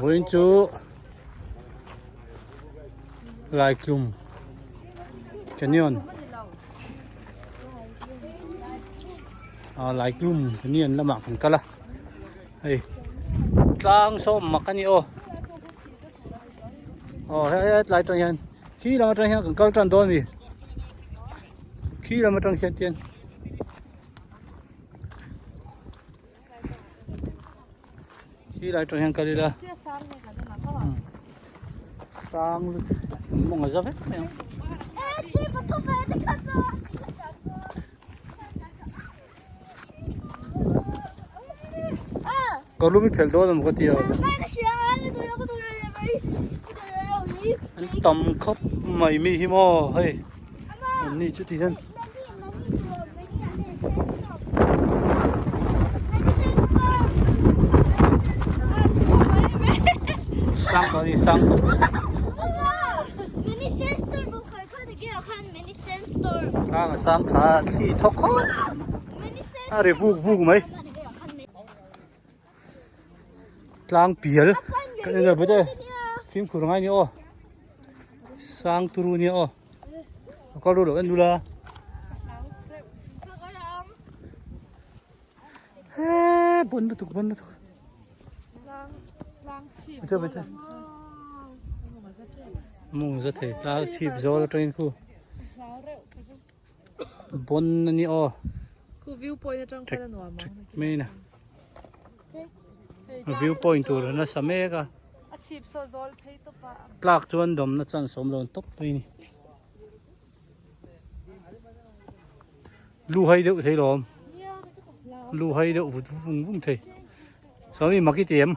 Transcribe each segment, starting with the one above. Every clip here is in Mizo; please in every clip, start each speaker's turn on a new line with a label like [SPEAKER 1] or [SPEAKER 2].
[SPEAKER 1] Vawiin chu Laiklum Canyon ah Laiklum Canyon lamah kan kal a hei tlang sawm mak a ni aw aw he tlai atang hian khi lam atang hian kan kal tan dawn a ni khi lam atang hian tian. Khi lai tang hian kal ila sang mawng a za vek mai ang. Ka lum i phelh dawn a maw ka ti a. An tam khawp mai mi hi maw hei an ni chu ti hian. Sang tawh a ni sang tawh. Tlang a sang tha a thli thawk khawp a ri vuk vuk mai. Tlang pial kan en a bawt e fimkhur ngai a ni aw sang turu a nia aw. A kal ru loh en nula. He bon lutuk bon lutuk. Bete bete. Mung za thei tlang chhip zawl atangin khu. Bon ani aw.
[SPEAKER 2] Khu view point atang khan a nuam ang.
[SPEAKER 1] Mai na. View point tur a nasa mek a.
[SPEAKER 2] A chhip saw zawl phei tawp a.
[SPEAKER 1] Tlak chuan dawmna chance awm lo tawp mai ni. Lu hai deuh thei lawm. Lu hai deuh vut vung vung thei. Sawmi mak i ti em?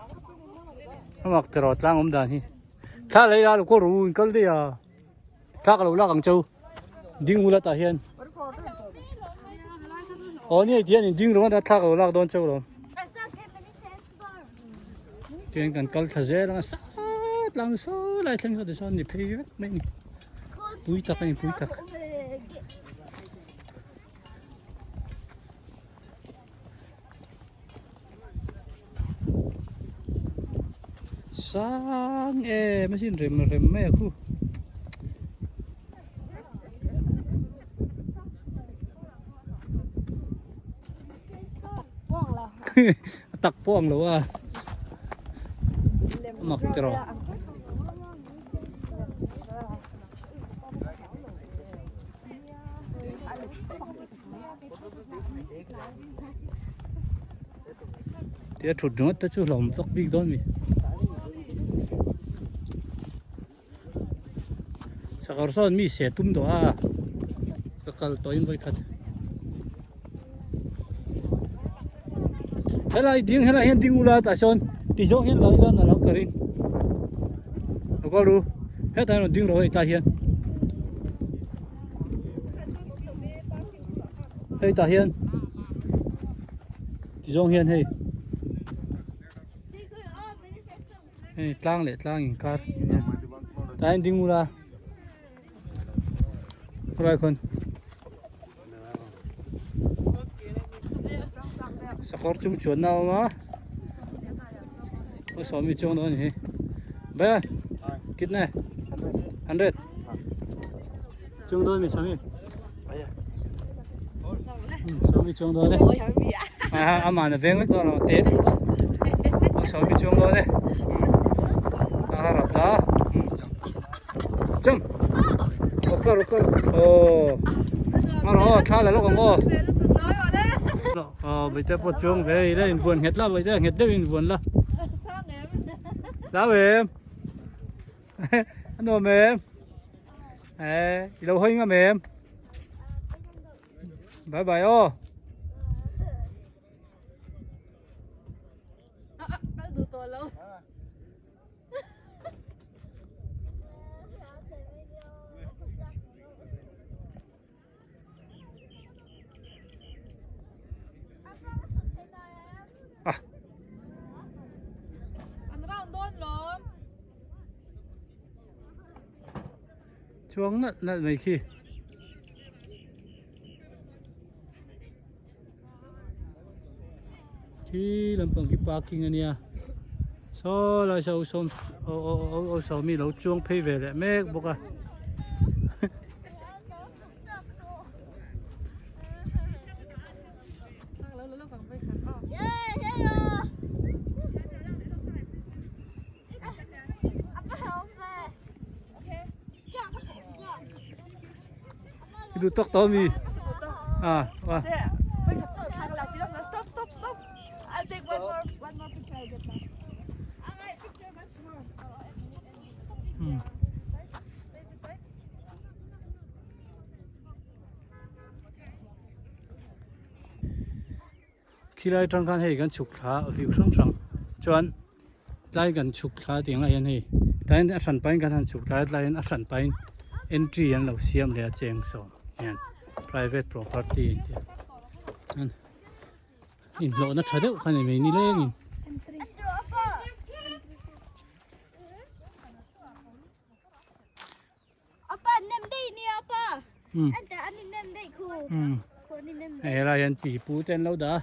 [SPEAKER 1] A mak tiraw tlang awm dan hi. Thla lei la lo kaw ru in kal daih a. Thla ka lo lak ang cheu. Ding ula tah hian. Aw ni tihian in ding ringawt a thla ka lo lak dawn cheu lawm. Chuan kan kal thla zel anga sat lang saw lai thleng saw tichuan ni phei vek mai ni. Pui tak a ni pui tak. Sang em a sin rem rem mai a khu. A tak pawh ang lo a. A mak tiraw. Tia thut ringawt te chu hlauhawm vak bik dawn mi. Sakawr sawn mi se tum tawh a ka kal tawh in vawikhat. Helai ding helai hian ding ula tah sawn ti zawng hian la ila na lo ka ring. Lo kal ru hetah hian rawn ding rawh hei tah hian. Hei tah hian ti zawng hian hei hei tlang leh tlang inkar tah hian ding ula khawlai khawn sakawr chung chuanna a awm a aw sawmi chuang dawn a ni hi bhaiya kitna 100 Chuang dawn mi Sami. Sami chuang dawn e. A ama na veng vek dawn lo te. Sami chuang dawn e. A harap la. Chum. Okar okar. Oh. Ngaro thla la lok ang aw. Aw bete pawh chuang ve ila in vuan nghet la bete nghet deuh in vuan la. Hlau em. A nuam em? Ê, i lo hawi ngam em? Bye bye aw.
[SPEAKER 2] Kal duh tawh lo.
[SPEAKER 1] Ah.
[SPEAKER 2] An round dawn lawm.
[SPEAKER 1] Chuang nalh nalh mai khi. Khi lampang khi parking ania. Saw lai saw sawm aw sawmi lo chuang phei ve leh mek bawk a. I duh tawk tawh ami? Ah, ah.
[SPEAKER 2] Stop, stop, stop. I'll take one more, one more picture. I'll get back. Alright, picture once more.
[SPEAKER 1] Hmm. Khilai atang khan hei kan chhuk thla a view hrang hrang chuan tlai kan chhuk thla tih ang ah hian hei tlaiin a hran pahin kan han chhuk thlai a tlaiin a hran pahin entry an lo siam leh a cheng sawm hian private property an tih a inhlawhna tha deuh kha ni mai nilengin. Hei lai hian pipu te an lo dah a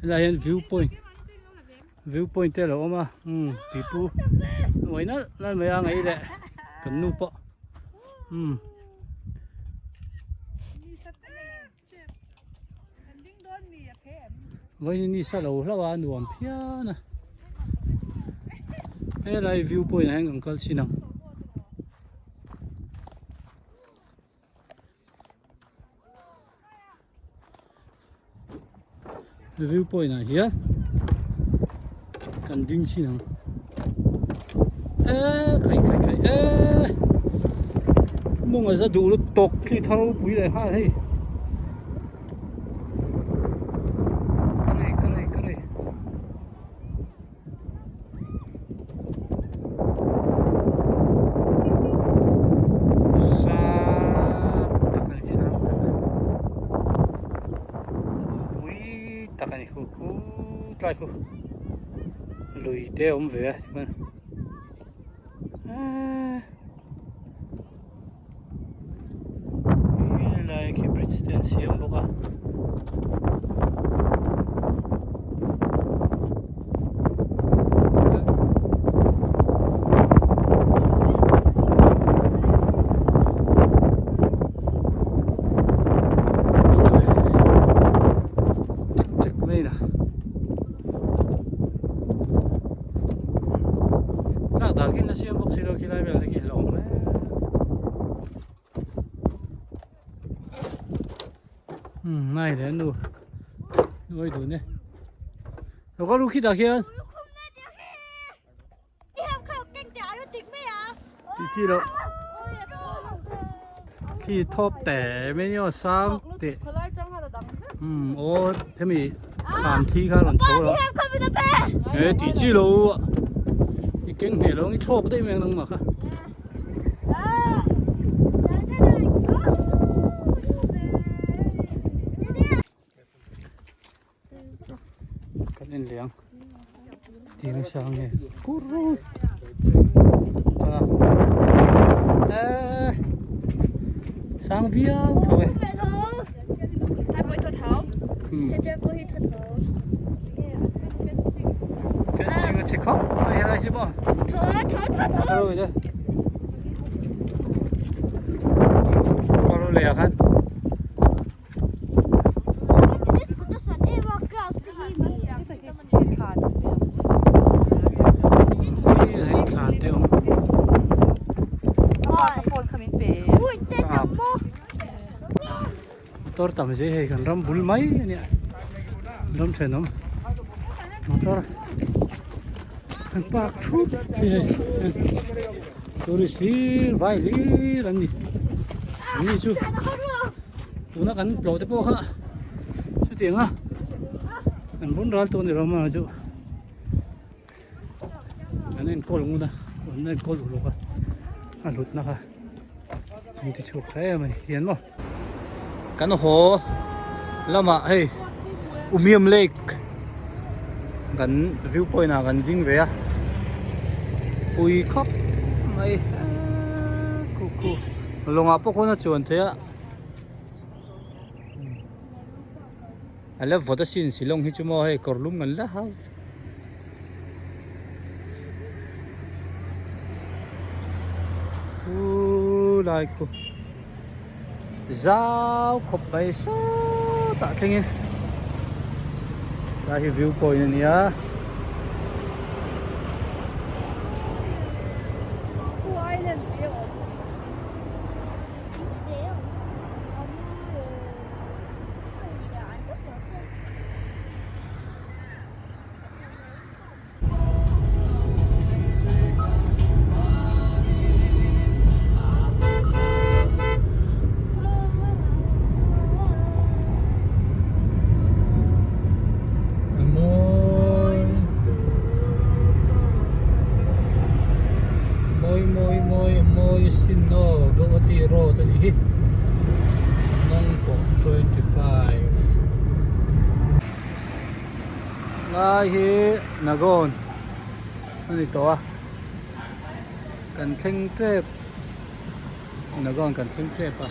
[SPEAKER 1] helai hian view point view point te a lo awm a umm pipu uai nalh nalh mai a ngaih leh kan nu pawh umm. Vawiin ni sa lo hlauh a nuam phian a helai view point ah hian kan kal chhin ang. View point ah hian kan ding chhin ang eee khai khai khai eee mawng a za duh lut tawk thli thar ropui leh nghal hei ka rei ka rei ka rei. Sang tak a ni sang tak pui tak a ni khu khu tlai khu lui te a awm ve a tichuan eee helai khi bridge te an siam bawk a. Tlak dan khi na siam bawk si lo khi lai vel te khi hlauhawm hle. Umm nai leh nu nuai dun e. Lo kal ru khi dah khian. Tih chi loh. Khi thawp te mai ni aw sang teh. Umm aw hemi kham thi kha rawn chho lo. He tih chi lo i keng hneh lo ang i thlawk daih mai ang nangmah kha. Kan en leh ang tih nasa ang nge kur a eh sang viau tho e fencing a chhe khawp mai helai chu maw kawr leh ah khan. Motor tam zia hei kan ram bul mai a nia ram thenawm motor an park thup hi hei tourist hlir vai hlir an ni an ni chu. Tuna kan tlawh te pawh kha chutiang a an bun ral tawh a ni lo maw chu an enkawl ngun a an enkawl uluk a a hlutna kha chung ti chhuak tha em a ni hian maw kan haw lamah hei Umiam lake kan view point ah kan ding ve a pui khawp mai khu khu lawngah pawh khawn a chuan theih a. A la vawt asin Shillong hi chu maw hei kawr lum kan la hau. Khulai khu zau khawp mai sawtah thlengin lai hi view point a nia. Mawi mawi mawi mawi sin aw Guwahati road a nih hi Nongpoh 25. Lai hi Nagon a ni tawh a kan thleng tep Nagon kan thleng tep a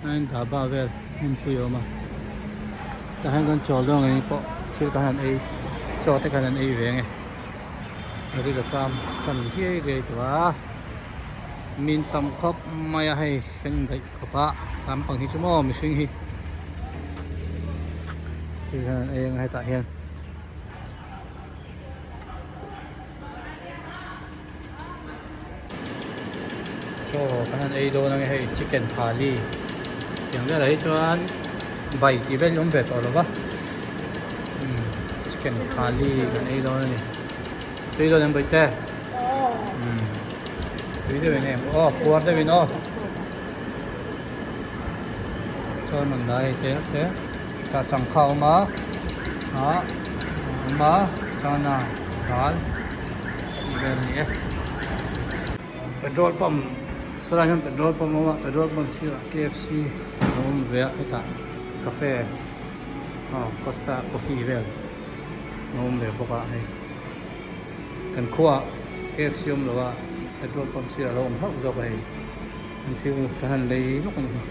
[SPEAKER 1] heng dhaba vel hmunpui a awm a tah hian kan chawl dawn ang pawh thil kan han ei chaw te kan han ei ve ang e a ril a cham tan riai riai tawh a min tam khawp mai a hei kan indaih khawp a lampang hi chu maw mihring hi. Thil hian an ei ang a hetah hian chaw kan han ei dawn ang e hei chicken thali tiang velah hi chuan bai tih vel hi awm ve tawh lo va umm chicken thali kan ei dawn a ni tui dawn em bawihte umm tui deuh in em aw puar deuh in aw. Chuan rawn dah hei te te tah changkha a awm a ah a awm a chana dal tih vel a ni e petrol pump sawlai hian petrol pump a awm a petrol pump sirah kfc a awm ve a hetah cafe aw costa coffee vel a awm ve bawk a hei kan khuaah kfc a awm lo a petrol pump sirah a lo awm hlauh zawk a hei. An thil ka han lei lawk a ni.